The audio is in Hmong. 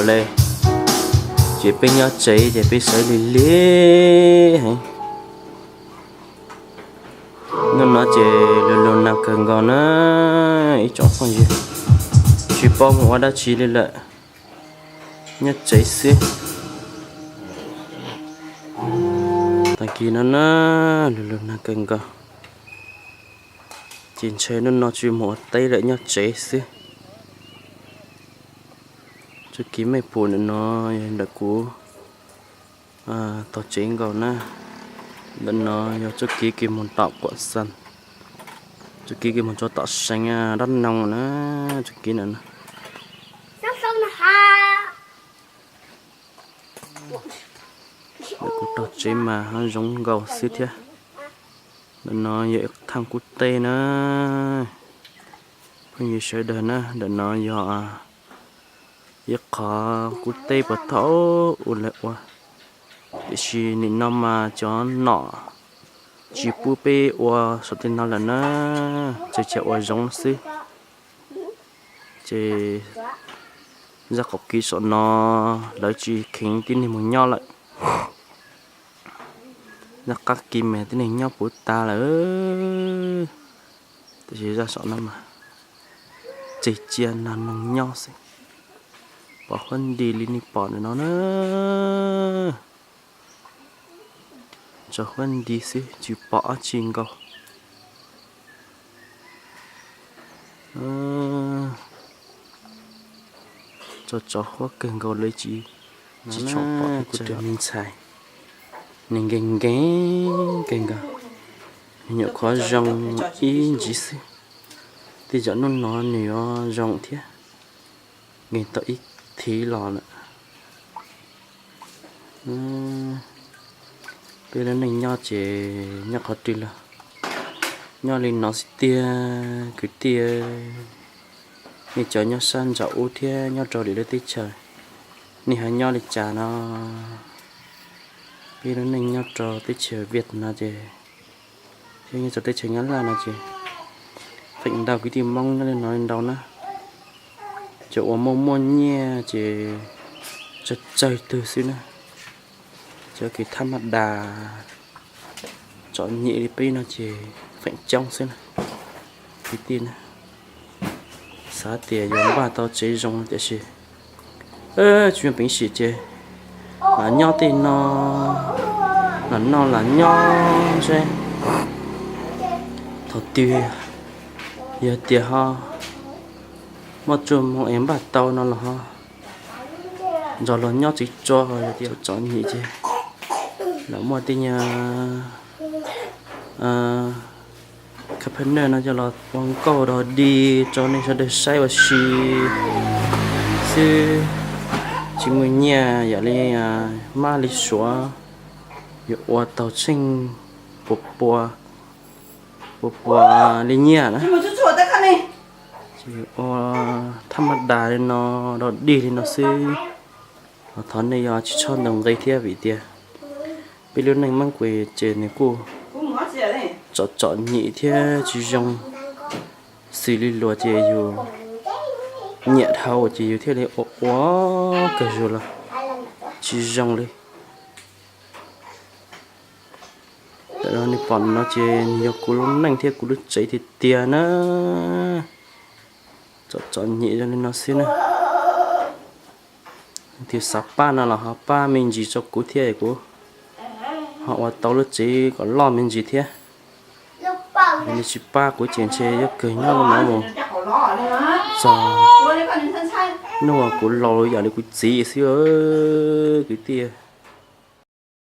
le. Ces peb nyob tsev ces peb sawv lig lig heev. Hnub no ces lug lug nag kawg nkaus na ib tsoom phooj ywg, tsis paub mus ua dab tsi li lawm, nyob tsev xwb. Tag kis no na, lug lug nag kawg nkaus, ces ntshe hnub no tsis mus ua teb lawm, nyob tsev xwb. Txuj kev mej pum ntawm no yog ntawm kuv taug tsev nkaus na. Ntawm no yog txuj kev kws moog tom Kuam Xas, txuj kev kws moog rua tom seev Dab Noog na, txuj kev ntawm no. Ntawm kuv taug tsev mas ho zoov nkaus xwb thiab. Ntawm no yog ib thaaj kub teb na, phooj ywg sawv daws na. Ntawm no yog ib qhov kub teb puag thaum ub lawv ua, tiam sis nim no mas cov nom tsis pub peb ua saum tej no lawm na, txawm tsam ua zoov xwb. Ces zaj qaum kev saum no lawv tsis kheev tib neeg mus nyob lawm. Zaj qab kev mas tib neeg nyob puv tas lawm, tiam sis zaj saum no mas tseg cia nag noog nyob xwb. Pom huab nti li nej pom ntawm no na, tsuas huab nti xwb tsis pom dab tsi nkaus. Tso tso huab kawg nkaus li, tsis tshua pom kuv tus me ntxhais, nws nkees nkees kawg nkaus, nws nyuam qhuav zoo ib ntsis xwb, tej zaum hnub no nws yuav zoo thiab, nkees tau ib thiv los lawm. Peb lub neej nyob ces nyob qhov twg los nyob li no xwb tiag kwv tij. Nej cov nyob sab nraum ub thiab nyob rau lwm lub teb chaws, nej ho nyob li cas no? Peb lub neej nyob rau teb chaws Viaj no ces, thiab nyob rau teb chaws Nyab Laj no ces feem ntau kwv tij Hmoob nyob li no ntau na. Cov uas muaj muaj nyiaj ces tsawg tsawg tug xwb na. Cov kws thab maj das txom nyem li peb no ces feem coob xwb na. Kwv tij na, xav tias yuav npaj tau tsev zoo tiam sis tsis muaj peev xwm ces lam nyob tej no, lam noj lam nyob seb thaum twg yog tias ho muaj txuj moo es npaj tau no los ho nrog luag nyob txiv tsua. Yog tias txom nyem ces lam muaj tej nyuag company no coj los ua nkauj dog dig rau nej sawv daws saib ua si xwb. Tsis muaj nyiaj yam li mab li suav yuav ua taug tsheej puas pua, puas pua li nyiaj na. Ua thab maj das li no, dog dig li no xwb. Thov nej yuav tsis txhob ntaus nqi thiab vim tias peb lub neej Hmoob kuj ces nws kuj txom txom nyem thiab tsis zoo xws li luag ces yus nyiam dhau ces yus thiaj li ua ua kawg zus los tsis zoo li. Tam no nej pom no ces nws yog kuv lub neej thiab kuv lub tsev tiag tiag na. Txom txom nyem zoo li no xwb na. Leej twg xav pab no los ho pab me ntsis rau kuv thiab kuv ho ua tau lub tsev kom loj me ntsis thiab. Yog nej tsis pab kuv ces ntshe yuav kawg nyob li no mus txog hnub uas kuv laus yam li kuv txiv xwb kwv tij.